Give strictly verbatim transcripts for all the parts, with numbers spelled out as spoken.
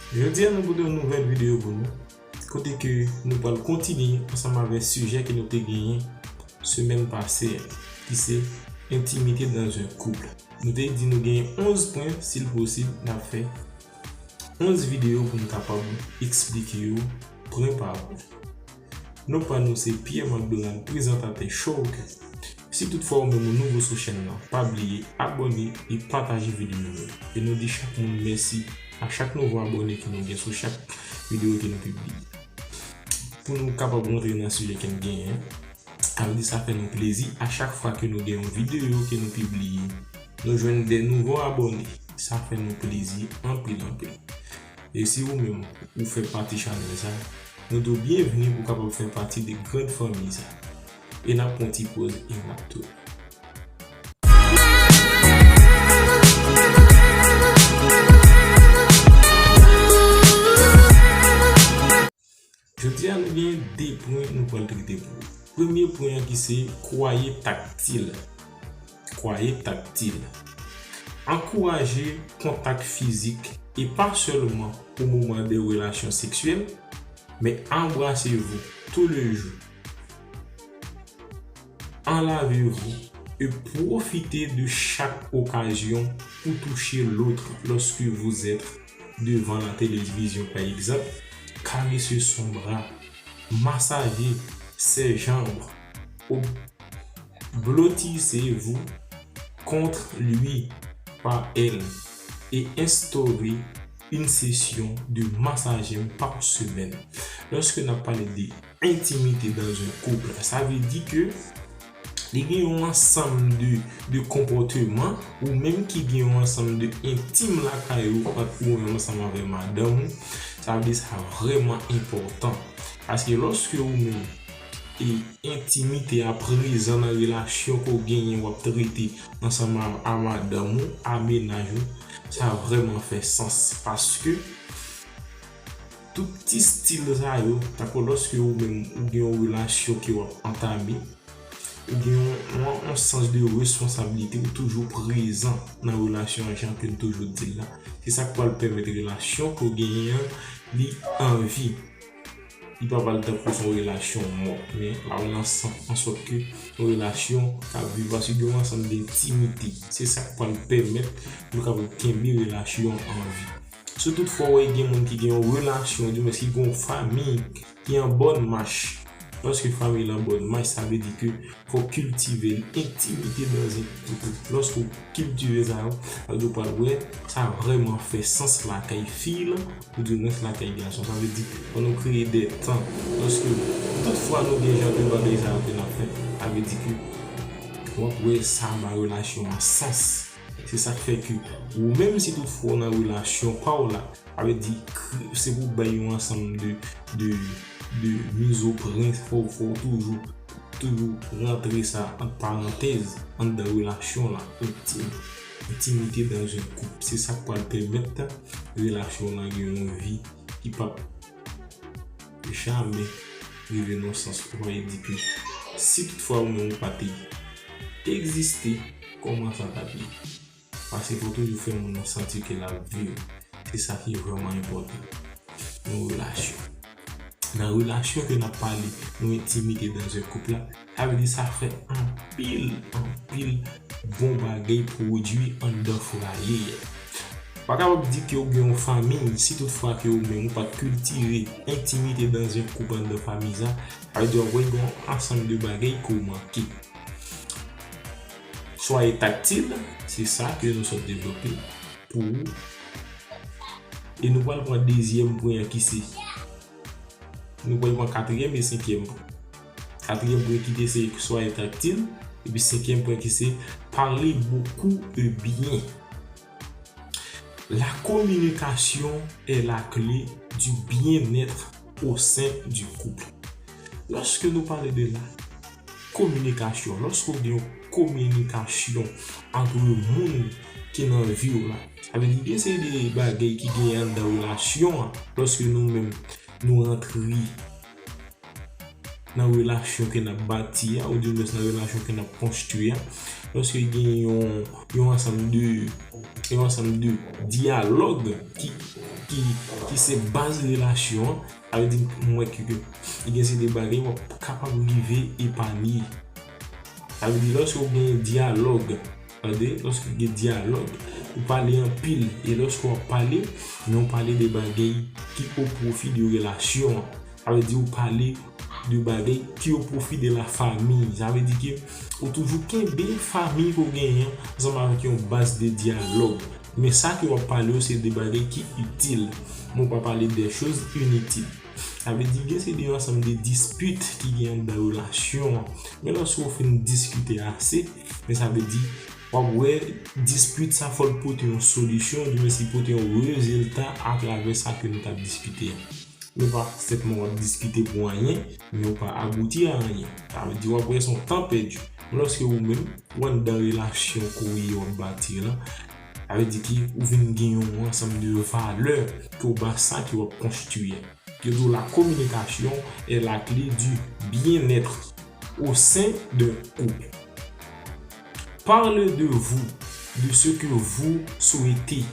Jodi a nou pote yon nouvèl videyo pou nou, kote ke nou pral kontinye ansanm avèk sijè ke nou te genyen semèn pase a, ki se entimite dans un couple. Nou te di nou genyen onz pwen, si l posib, n ap fè onz videyo pou n kapab eksplike yo pwen pa pwen. Non pa nou se Pierre McDonald, prezantatè Showcast. Si toutfwa ou menm ou nouvo sou chèn nan, pa bliye abòne e pataje videyo yo. E nou di chak moun mèsi a chak nouvo abòne ke nou gen sou chak videyo ke nou pibliye. Pou nou kapab rantre nan sijè ke n genyen, sa vle di sa fè nou plezi a chak fwa ke nou gen yon videyo ke nou pibliye, nou jwenn de nouvo abòne. Sa fè nou plezi anpil, anpil. E si ou menm ou fè pati chanèl sa, nou di w byenveni pou w kapab fè pati de gran fanmi sa. E n ap pran ti poz e n ap tounen. Jodi a nou gen de pwen nou pral trete pou ou. Premye pwen an ki se kwaye taktil. Kwaye taktil. Ankouraje kontak fizik e pa sèlman au moment des relations sexuelles, mais embrassez-vous tous les jours. Enlavez-vous et profitez de chaque occasion pour toucher l'autre lorsque vous êtes devant la télévision, par exemple. Caressez son bras, massagez ses jambes, blottissez-vous contre lui, par elle, et instaurez une session de massaging par semaine. Lorsque n ap pale de entimite dans un couple, sa vle di ke li gen yon ansanm de, de konpòteman ou menm ki gen yon ansanm de entim lakay ou ant ou menm ansanm avè madanm ou. Sa vle di sa vrèman enpòtan. Paske lòske ou menm e entimite a prezan nan relasyon ke w genyen, w ap trete ansanm a, a madanm ou, a mennaj ou, sa vrèman fè sans. Paske tout ti stil sa yo, tankou lòske ou menm ou gen yon relasyon ke w ap antame, ou gen yon, yon, yon sans de responsablite, ou toujou prezan nan relasyon an, jan ke n toujou di l la. Se sa k pral pèmèt relasyon ke w genyen an, li anvi. Li pa pral tankou se yon relasyon mò, men l ap fè an sòt ke yon relasyon k ap viv paske gen yon ansanm de entimite. Se sa k pral pèmèt nou kapab kenbe relasyon an anvi. Si toutfwa w wè gen moun ki gen yon relasyon, oudimwens ki gen yon fanmi ki an bòn mach, lòske fanmi l an bòn mach, sa vle di ke fò w kiltive l, entimite dans un couple. Lòske w kiltive sa yo, sa vle di w pral wè sa vrèman fè sans lakay fi lan, oudimwens lakay gason. Sa vle di, fò nou kreye de tan. Lòske toutfwa nou gen jan de bagay sa yo ke n ap fè, sa vle di ke w ap wè sa ba relasyon an sans. Se sa k fè ke ou menm si toutfwa w nan relasyon pa w la, sa vle di kri-, se pou bay yon ansanm de, de, de mizopren, fò, fò w toujou, toujou rantre sa ant parantèz anndan relasyon la, entim, entimite dans un couple. Se sa k pral pèmèt relasyon lan gen yon vi ki p ap jamè rive nan sans ou pa di ke si toutfwa ou menm ou pa te egziste, kòman sa t ap ye? Paske fò toujou fè moun nan santi ke l ap viv. Se sa ki vrèman enpòtan nan relasyon. Nan relasyon ke n ap pale, nou entimite dans un couple la, sa vle di sa fè anpil, anpil bon bagay pwodui anndan fwaye a. Pa kapab di ke ou gen yon fanmi, si toutfwa ke ou menm ou pa t kiltive entimite dans un couple anndan fanmi sa, sa vle di w ap wè gen yon ansanm de bagay ke w manke. Soyez tactile, se sa ke nou sot devlope pou ou. E nou pral pran dezyèm pwen an ki se, nou pral pran katriyèm e senkyèm pwen. Katriyèm pwen ki te se soyez tactile, epi senkyèm pwen ki se parlez beaucoup et bien. La communication est la clé du bien-être au sein du couple. Lòske nou pale de la kominikasyon, lòske w gen yon kominikasyon ant moun ki nan vi w la, sa vle di gen seri de bagay ki genyen anndan relasyon an, lòske nou menm nou rantre nan relasyon ke n ap bati a, oudimwens nan relasyon ke n ap konstwi a, lòske gen yon, yon ansanm de, yon ansanm de dyalòg ki, ki, ki se baz relasyon an, sa vle di m wè ke, ke gen se de bagay w ap kapab rive epanye. Sa vle di lòske w gen dyalòg, tande, lòske w gen dyalòg, ou pale anpil, e lòske w ap pale, men w pale de bagay ki o pwofi de relasyon an. Sa vle di ou pale de bagay ki o pwofi de la fami. Sa vle di ke ou toujou kenbe fami ke w genyen ansanm avèk yon baz de dyalòg. Men sa ke w ap pale yo se de bagay ki itil. Men w pa pale de choz initil. Sa vle di gen se de ansanm de dispit ki gen anndan relasyon an. Men lòske w fin diskite ase, men sa vle di w ap wè dispit sa fò l pote yon solisyon, oubyen si pote yon rezilta atravè sa ke nou t ap diskite a. Men pa senpman w ap diskite pou anyen, men w pa abouti a anyen. Sa vle di w ap wè se yon tan pèdi. Men lòske ou menm, ou anndan relasyon ke w ye w ap bati la, sa vle di ki ou vin gen yon ansanm de valè ke w ba sa ke w ap konstwi a. Yo di w la communication est la clé du bien-être au sein d'un couple. Parlez de vous, de ce que vous souhaitez.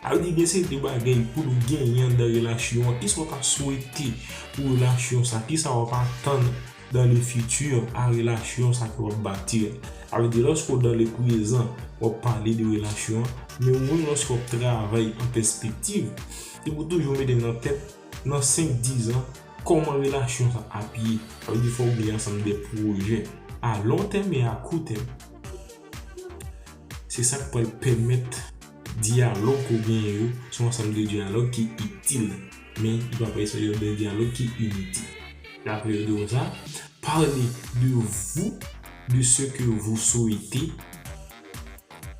Sa vle di gen se de bagay pou nou genyen anndan relasyon an. Kisa w ta swete pou relasyon sa? Kisa w ap atann dans le futur a relasyon sa ke w ap bati a? Sa vle di lòske w dans le présent, w ap pale de relasyon an, men ou menm lòske w ap travay an pèspektiv, se pou toujou mete nan tèt, nan senk, diz an, kòman relasyon sa ap ye. Sa vle di fò w gen ansanm de pwojè a lon tèm e a kou tèm. Se sa k pral pèmèt dyalòg ke w genyen yo se yon ansanm de dyalòg ki itil, men li pa pral se yon de dyalòg ki initil. Daprè yo di w sa, parlez de vous, de ce que vous souhaitez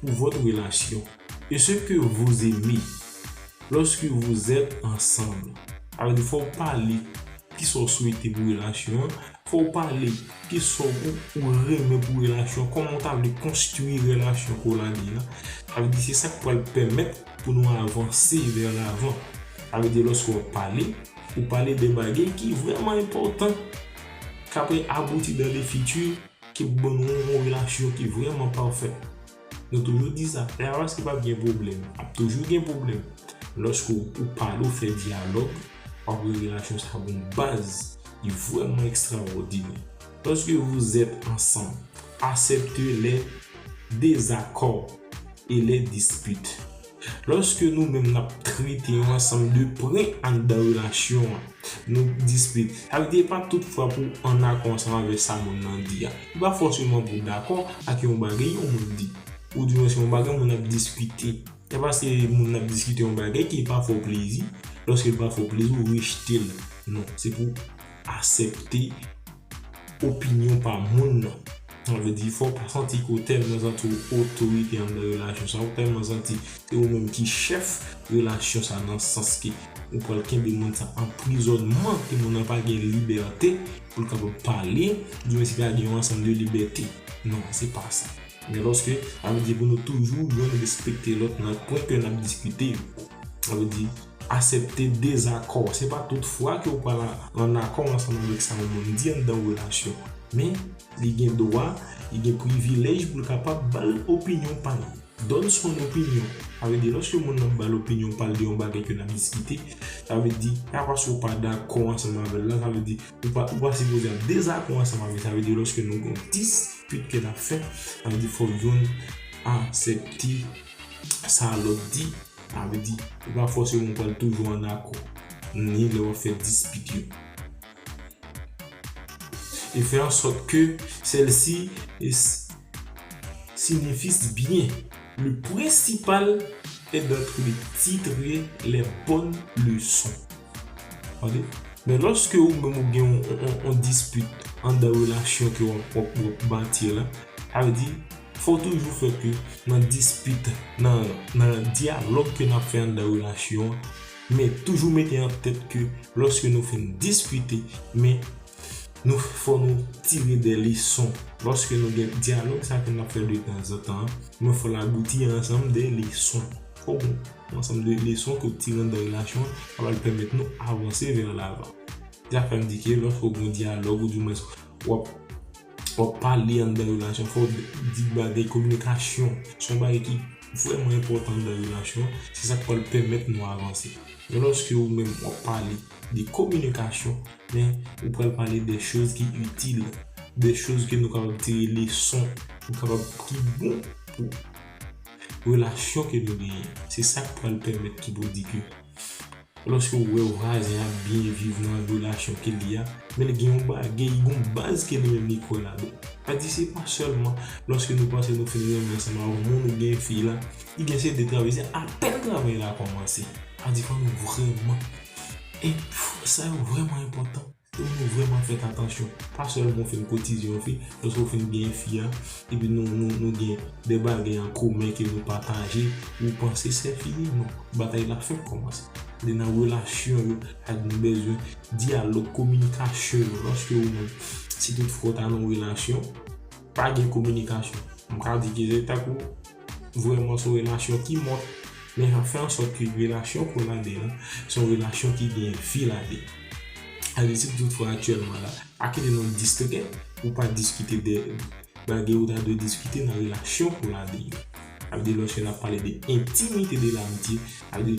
pour votre relation et ce que vous aimez lorsque vous êtes ensemble. Sa vle di fò w pale kisa w swete pou relasyon an, fò w pale kisa w, ou renmen pou relasyon, kòman w ta vle konstwi relasyon ke w lage a. Sa vle di se sa k pral pèmèt pou nou avanse vè lavan. Sa vle di lòske w ap pale, ou pale de bagay ki vrèman enpòtan, k ap abouti dans le futur, ki pou ban nou yon relasyon ki vrèman pafè. Nou toujou di sa, lè a paske p ap gen pwoblèm, ap toujou gen pwoblèm. Lòske ou, ou pale, ou fè dyalòg, w ap wè relasyon sa gon baz ki vrèman ekstrawòdinè. Lorsque vous êtes ensemble, acceptez les désaccords et les disputes. Lòske nou menm n ap trete yon ansanm de pwen anndan relasyon an, nou dispit. Sa vle di, e pa tout fwa pou w ann akò ansanm avèk sa moun nan di a. Li pa fòseman pou w dakò ak yon bagay yon moun di. Oudimwen se yon bagay moun ap diskite. E pa se moun ap diskite yon bagay ki pa fè w plezi. Lòske l pa fè w plezi, ou rejte l. Non, se pou w aksepte opinyon pa moun nan. Sa vle di, fò w pa santi ke w tèlman santi w otorite anndan relasyon sa, w tèlman santi se ou menm ki chèf relasyon sa, nan sans ke ou pral kenbe moun sa anprizònman, ke moun nan pa gen libète pou l kapab pale, oudimwen si pa gen yon ansanm de libète. Non, se pa sa. Men lòske, sa vle di pou nou toujou yonn respekte lòt nan pwen ke n ap diskite yo. Sa vle di, aksepte dezakò. Se pa tout fwa ke w pral ann akò ansanm avèk sa yon moun di anndan yon relasyon. Men, li gen dwa, li gen privilèj pou l kapab ba l opinyon pa l. Donne son opinion. Sa vle di, lòske moun nan ba l opinyon pa l de yon bagay ke n ap diskite, sa vle di, se pa paske w pa dakò ansanm avè l la, sa vle di, ou pa, ou pa sipoze ap dezakò ansanm avè l. Sa vle di, lòske nou gen yon dispit ke n ap fè, sa vle di, fò yonn aksepte sa lòt di. Sa vle di, ou pa fòseman pral toujou ann akò, ni lè w ap fè dispit yo. Et faire en sorte que celle-ci s-, signifie bien. Le principal est d'être de tirer les bonnes leçons. Tande? Men lòske ou menm ou gen yon, yon, yon dispit anndan relasyon ke w ap, w ap, w ap bati la, sa vle di, fò w toujou fè ke nan dispit, nan, nan dyalòg ke n ap fè anndan relasyon an, men toujou mete an tèt ke lòske nou fin diskite, men nou, fò nou tire de leson. Lòske nou gen dyalòg sa ke n ap fè de tanzantan an, men fò l abouti a ansanm de leson. Fò gen yon ansanm de leson ke w tire anndan relasyon an, sa pral pèmèt nou avanse vè lavan. Sa fè m di ke lòske w gen yon dyalòg, oudimwen w ap w ap pale anndan relasyon, fò w di bagay, kominikasyon. Se yon bagay ki vrèman enpòtan anndan relasyon, se sa k pral pèmèt nou avanse. Men lòske ou menm w ap pale de kominikasyon, men ou pral pale de choz ki itil, de choz ke nou kapab tire leson, nou kapab ki bon pou relasyon ke nou genyen. Se sa k pral pèmèt ki pou di ke lòske w wè vwazen an ap byen viv nan relasyon ke li a, men li gen yon bagay, li gen yon baz ke li menm li kwè ladan. Sa di se pa sèlman lòske nou panse nou fin renmen ansanm ak yon moun oubyen fi la, li gen se de travay, se apèn travay la kòmanse. Sa di fò nou vrèman, e sa yo vrèman enpòtan. Pou nou vrèman fè atansyon. Pa sèlman w fin kotize yon fi, lòske w fin gen fi a, epi nou, nou, nou gen de bagay an komen ke nou pataje, ou panse se fini, non. Batay la fèk kòmanse. Li nan relasyon yo, ak nou bezwen dyalòg, kominikasyon yo. Lòske ou menm, si tout fwa w ta nan relasyon, pa gen kominikasyon, m ka di ke se tankou vrèman se yon relasyon ki mò, men fè an sòt ke relasyon ke w ladan an, se yon relasyon ki gen vi ladan. Sa vle di si tout fwa aktyèlman la, pa kite nou distrè pou pa diskite de bagay ou ta dwe diskite nan relasyon ke w ladan an. Sa vle di lòske n ap pale de entimite de lamitye, sa vle di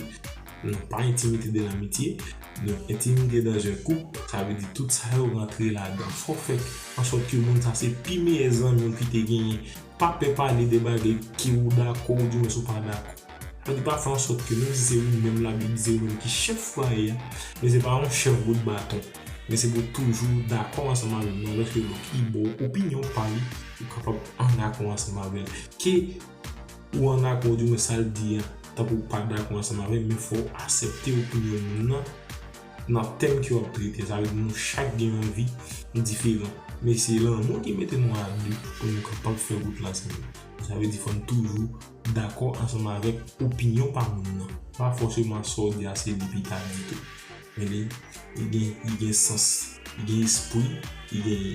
non, pa entimite de lamitye, non, entimite dans un couple, sa vle di tout sa yo rantre ladan. Fò w fè an sòt ke moun sa se pi meyè zanmi w ki te genyen. Pa pè pale de bagay ke ou dakò oudimwens ou pa dakò. Sa vle di pa fè an sòt ke menm si se ou menm Labib di se ou menm ki chèf fwaye a, men se pa yon chèf bout baton. Men se pou w toujou dakò ansanm avè l, nan lòske lòt li ba w opinyon pa li, ou kapab an akò ansanm avè l. Ke ou an akò oudimwens sa l di a, tankou w pa dakò ansanm avè l, men fò w aksepte opinyon moun nan nan tèm ke w ap trete. Sa vle di nou chak gen yon vi diferan. Men se lanmou ki mete nou a de pou nou kapab fè wout la ansanm. Sa vle di fò n toujou dakò ansanm avèk opinyon pa moun nan. Pa fòseman sa w di a se li ki ta di tou. Men li, li gen, li gen sans, li gen espri, li gen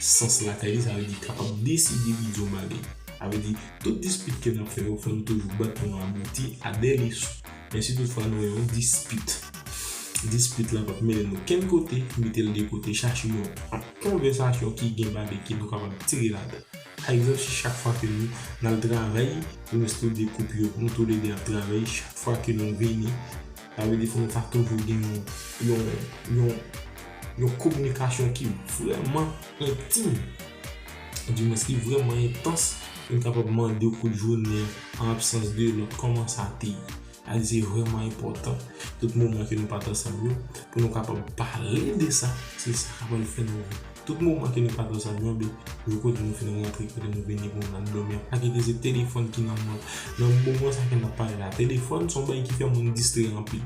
sans lakay li, sa vle di kapab deside li di yon bagay. Sa vle di tout dispit ke n ap fè yo, fò nou toujou bat pou nou abouti a de leson. Men si toutfwa nou wè yon dispit, dispit la p ap mennen nou kenn kote, mete l de kote, chache yon konvèsasyon ki gen bagay ke nou kapab tire ladan. Pa egzanp, si chak fwa ke nou, n al travay, nou mèt tou de koup yo, nou toulede ap travay, chak fwa ke nou vini, sa vle di fò nou ta toujou gen yon, yon, yon, yon kominikasyon ki vrèman entim, oudimwens ki vrèman entans, pou n kapab mande w kout jounen an, an absans de lòt, kòman sa te ye. Sa di se vrèman enpòtan, tout moman ke nou pase ansanm yo, pou nou kapab pale de sa, se sa k ap fè nou. Tout moman ke nou pase ansanm yo, anben, jou kote nou fin rantre, kote nou vini pou nou al dòmi, pa kite se telefòn ki nan men. Nan moman sa ke n ap pale la, telefòn se yon bagay ki fè moun distrè anpil.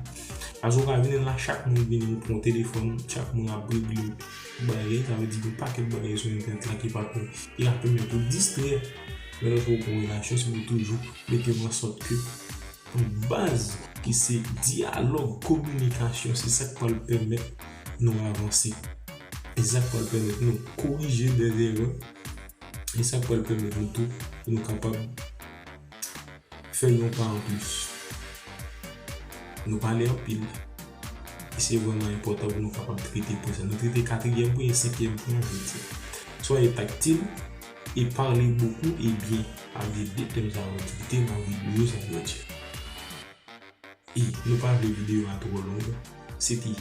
Paske w ka vin la, chak moun vini, ou pran telefòn, chak moun ap regle bagay, sa vle di gen pakèt bagay sou entènèt la ki pa kon, ki ka pèmèt ou distrè. Men lòske w pran relasyon, se pou toujou mete an sòt ke yon baz ki se dyalòg, kominikasyon, se sa k pral pèmèt nou avanse. E sa k pral pèmèt nou korije de erè. E sa k pral pèmèt nou tou pou nou kapab fè yon pa anplis. Nou pale anpil. E se vrèman enpòtan pou nou kapab trete pwen sa. Nou trete katriyèm pwen e senkyèm pwen jodi a. Soyez tactile et parlez beaucoup et bien. Sa vle di de tèm sa yo trete nan videyo sa jodi a. E nou pa vle videyo a twò long. Se te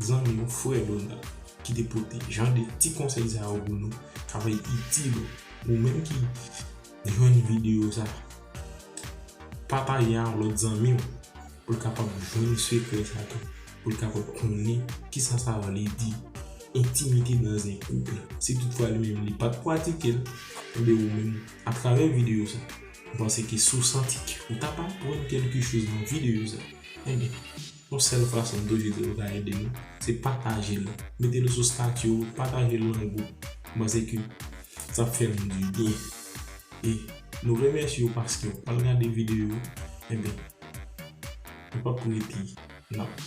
zanmi w, frè Donald, ki te pote jan de ti konsèy sa yo pou nou. Sa va itil ou. Ou menm ki jwenn videyo sa, pataje a yon lòt zanmi w pou l kapab jwenn sekrè sa tou, pou l kapab konnen kisa sa vle di entimite dans un couple. Si toutfwa li menm li pa t pratike l, enben ou menm, atravè videyo sa, m panse ke si w santi ke ou t ap aprann kèlke choz nan videyo sa, enben, yon sèl fason m toujou di ou ka ede nou, se pataje l. Mete l sou stati w, pataje l nan gwoup. M panse ke sa ap fè nou dibyen. E nou remèsye w paske w pral gade videyo yo. Enben, nou p ap rete, n ap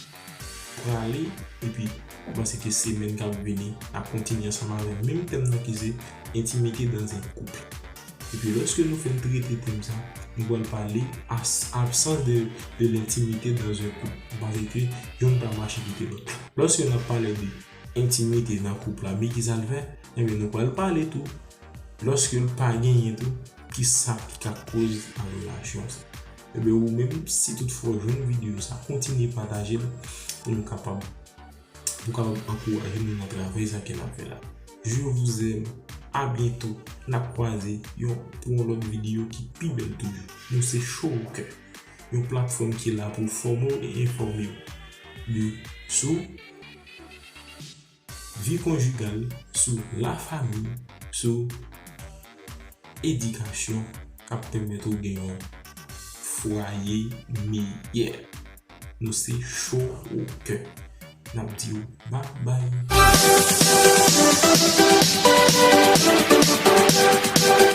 prale, epi m panse ke semèn k ap vini, n ap kontinye ansanm avèk menm tèm nan ki se entimite dans un couple. Epi lòske nou fin trete tèm sa, nou pral pale as-, absans de, de lentimite dans un couple. M panse ke youn pa mache kite lòt. Lòske n ap pale de entimite nan koup la, men kisa l fè? Enben, nou pral pale tou. Lòske l pa genyen tou, kisa ki ka koz an relasyon sa? Enben, ou menm, si toutfwa w jwenn videyo sa, kontinye pataje l pou nou kapab, pou kapab ankouraje nou nan travay sa ke n ap fè la. Je vous aime. A byento. N ap kwaze yon, pou yon lòt videyo ki pi bèl toujou. Nou se Cho Au Cœur, yon platfòm ki la pou fòme w e enfòme w de, sou vi konjigal, sou lafanmi, sou edikasyon k ap pèmèt ou gen yon fwaye meyè. Nou se Cho Au Cœur. N ap di w babay.